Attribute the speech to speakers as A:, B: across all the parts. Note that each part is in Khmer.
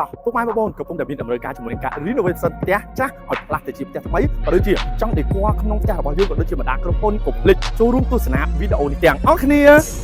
A: តោះពុកម៉ែបងប្អូនកំពុងតែមានតម្រូវការជាមួយនឹងការ renovation ផ្ទះចាស់ឲ្យផ្លាស់ទៅជាផ្ទះថ្មីក៏ដូចជាចង់ decor ក្នុងផ្ទះរបស់យើងក៏ដូចជាបណ្ដាក្រុមហ៊ុនកុំភ្លេចចូលរួមទស្សនាវីដេអូនេះទាំងអស់គ្នា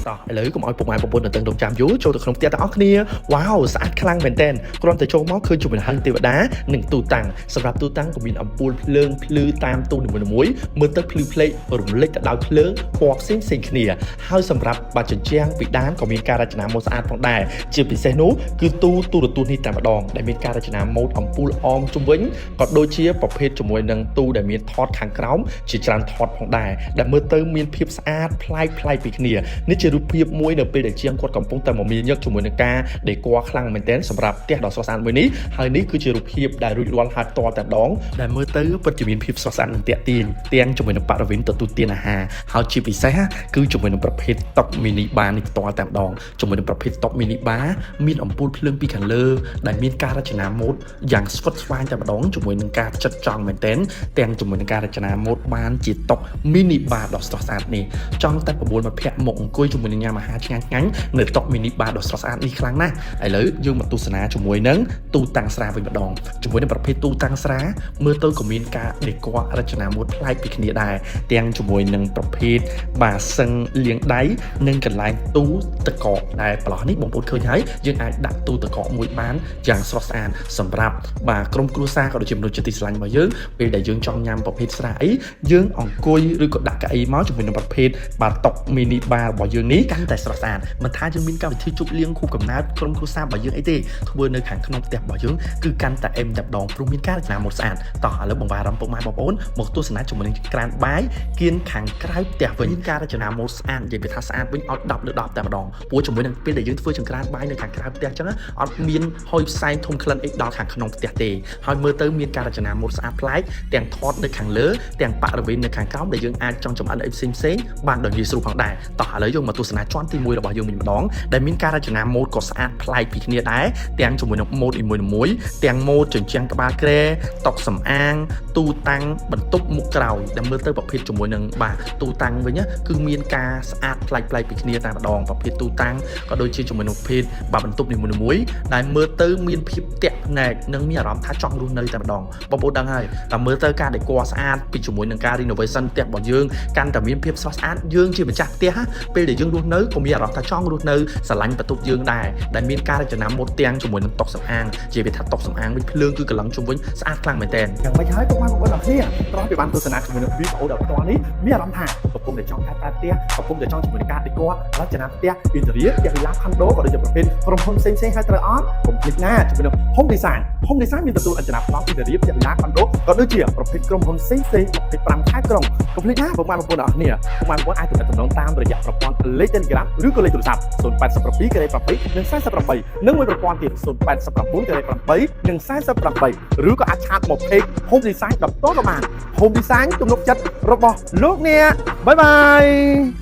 A: តោះឥឡូវកុំឲ្យពុកម៉ែបងប្អូននៅតឹងរងចាំយូរចូលទៅក្នុងផ្ទះទាំងអស់គ្នាវ៉ាវស្អាតខ្លាំងមែនទែនគ្រាន់តែចូលមកឃើញជាមួយនឹងហឹងទេវតានិងទូតាំងសម្រាប់ទូតាំងក៏មានអំពូលភ្លើងភ្លឺតាមទូនីមួយៗមើលទៅភ្លឺផ្លេករំលេចទៅដោយភ្លើងពណ៌ផ្សេងផ្សេងគ្នាហើយសម្រាប់បាជញ្ជាំងពិដានក៏មានការរចនាម៉ូដស្អាតផងដែរជាពិសេសនោះគឺទូទូរទស្សន៍នេះតែម្ដងដែលមានការរចនាម៉ូដអំពូលអមជុំវិញក៏ដូចជាប្រភេទជាមួយនឹងទូដែលមានថតខាងក្រោមជាច្រើនថតផងដែរដែលមើលទៅមានភាពស្អាតប្លែកប្លែកពីគ្នានេះជារូបភាពមួយនៅពេលដែលជាងគាត់កំពុងតែមមាញឹកជាមួយនឹងការ decor ខ្លាំងមែនទែនសម្រាប់ផ្ទះដ៏ស្រស់ស្អាតមួយនេះហើយនេះគឺជារូបភាពដែលរួចរាល់ហើយផ្ទាល់តែម្ដងដែលមើលទៅពិតជាមានភាពស្រស់ស្អាតនិងទាក់ទាញទាំងជាមួយនឹងបរិវេណទទួលទានអាហារហើយជាពិសេសគឺជាមួយនឹងប្រភេទតុ mini bar នេះផ្ទាល់តែម្ដងជាមួយនឹងប្រភេទតុ mini bar មានអំពូលភ្លើងពីខាងលើដែលមានការរចនាម៉ូដយ៉ាងស្វិតស្វាញតែម្ដងជាមួយនឹងការផ្ចិតផ្ចង់មែនទែនទាំងជាមួយនឹងការរចនាម៉ូដបានជាតុ mini bar ដ៏ស្រស់ស្អាតនេះចង់តែ9មិត្តភ័ក្តិមកអង្គុយជាមួយនឹងញ៉ាំអាហារឆ្ងាញ់ឆ្ងាញ់នៅតុ mini bar ដ៏ស្រស់ស្អាតនេះខ្លាំងណាស់ឥឡូវយើងមកទស្សនាជាមួយនឹងទូតាំងស្រាវិញម្ដងជាមួយនឹងប្រភេទទូតាំងស្រាមើលទៅក៏មានការ decor រចនាម៉ូដប្លែកពីគ្នាដែរទាំងជាមួយនឹងប្រភេទបាសឹងលាងដៃនិងកន្លែងទូទឹកកកដែលប្រឡោះនេះបងប្អូនឃើញហើយយើងអាចដាក់ទូទឹកកកមួយបានយ៉ាងស្រស់ស្អាតសម្រាប់បាទក្រុមគ្រួសារក៏ដូចជាមនុស្សជាទីស្រឡាញ់របស់យើងពេលដែលយើងចង់ញ៉ាំប្រភេទស្រាអីយើងអង្គុយឬក៏ដាក់កៅអីមកជាមួយនឹងប្រភេទបាទតុ mini bar របស់យើងនេះកាន់តែស្រស់ស្អាតមិនថាយើងមានកម្មវិធីជប់លៀងខួបកំណើតក្រុមគ្រួសាររបស់យើងអីទេធ្វើនៅខាងក្នុងផ្ទះរបស់យើងគឺកាន់តែអេមតែម្ដងព្រោះមានការរចនាម៉ូដស្អាតតោះឥឡូវបង្វែរអារម្មណ៍ពុកម៉ែបងប្អូនមកទស្សនាជាមួយនឹងក្រានបាយគៀនខាងក្រៅផ្ទះវិញមានការរចនាម៉ូដស្អាតនិយាយពីថាស្អាតវិញឲ្យ10លើ10តែម្ដងព្រោះជាមួយនឹងពេលដែលយើងធ្វើចង្ក្រានបាយនៅខាងក្រៅផ្ទះអញ្ចឹងអត់មានហុយផ្សែងធំក្លិនអីដល់ខាងក្នុងផ្ទះទេហើយមើលទៅមានការរចនាម៉ូដស្អាតប្លែកទាំងថតនៅខាងលើទាំងបរិវេណនៅខាងក្រោមដែលយើងអាចចង់ចម្អិនអីផ្សេងផ្សេងៗបានដោយងាយស្រួលផងដែរតោះឥឡូវយើងមកទស្សនាជាន់ទី1របស់យើងវិញម្ដងដែលមានការរចនាម៉ូដក៏ស្អាតប្លែកពីគ្នាដែរទាំងជាមួយនឹងម៉ូដនីមួយៗទាំងម៉ូដជញ្ជាំងក្បាលគ្រែតុសំអាងទូតាំងបន្ទប់មុខក្រោយដែលមើលទៅប្រភេទជាមួយនឹងបាទទូតាំងវិញគឺមានការស្អាតប្លែកៗពីគ្នាតែម្ដងប្រភេទទូតាំងក៏ដូចជាជាមួយនឹងប្រភេទបាទបន្ទប់នីមួយៗដែលមើលទៅមានភាពតាក់ភ្នែកនិងមានអារម្មណ៍ថាចង់រស់នៅតែម្ដងបងប្អូនដឹងហើយតែមើលទៅការ decor ស្អាតពីជាមួយនឹងការ renovation ផ្ទះរបស់យើងកាន់តែមានភាពស្រស់ស្អាតយើងជាម្ចាស់ផ្ទះពេលដែលយើងរស់នៅក៏មានអារម្មណ៍ថាចង់រស់នៅស្រឡាញ់បន្ទប់យើងដែរដែលមានការរចនាម៉ូដទាំងជាមួយនឹងតុសម្អាងជាវាថាតុសម្អាងវិញភ្លើងគឺកន្លងជុំវិញស្អាតខ្លាំងមែនទែនយ៉ាងម៉េចហើយពុកម៉ែបងប្អូនអរគ្នាត្រង់ពីបានទស្សនាជាមួយនឹងវីដេអូដ៏ផ្ទាល់នេះមានអារម្មណ៍ថាកំពុងតែចង់កែប្រែផ្ទះកំពុងតែចង់ជាមួយនឹងការ decor រចនាផ្ទះ interior ផ្ទះវិឡាខុនដូក៏ដូចជាប្រភេទក្រុមហ៊ុនផ្សេងៗហើយត្រូវអត់កុំភ្លេចណាជាមួយនឹង Home Design Home Design មានទទួលអចនាប្លង់ interior ផ្ទះវិឡាខុនដូក៏ដូចជាប្រភេទក្រុមហ៊ុនផ្សេងៗ25ខេត្តក្រុងកុំភ្លេចណាពុកម៉ែបងប្អូនអរគ្នាពុកម៉ែបងប្អូនអាចទំនាក់ទំនងតាមរយៈប្រព័ន្ធលេខ Telegram ឬក៏លេខទូរស័ព្ទ087ក្រេ8និង48និងមួយប្រព័ន្ធទៀត089ក្រេ8និង48ឬក៏អាច chat មក page Home Design ដល់តក៏បាន Home Design ទំនុកចិត្តរបស់លោកអ្នក bye bye.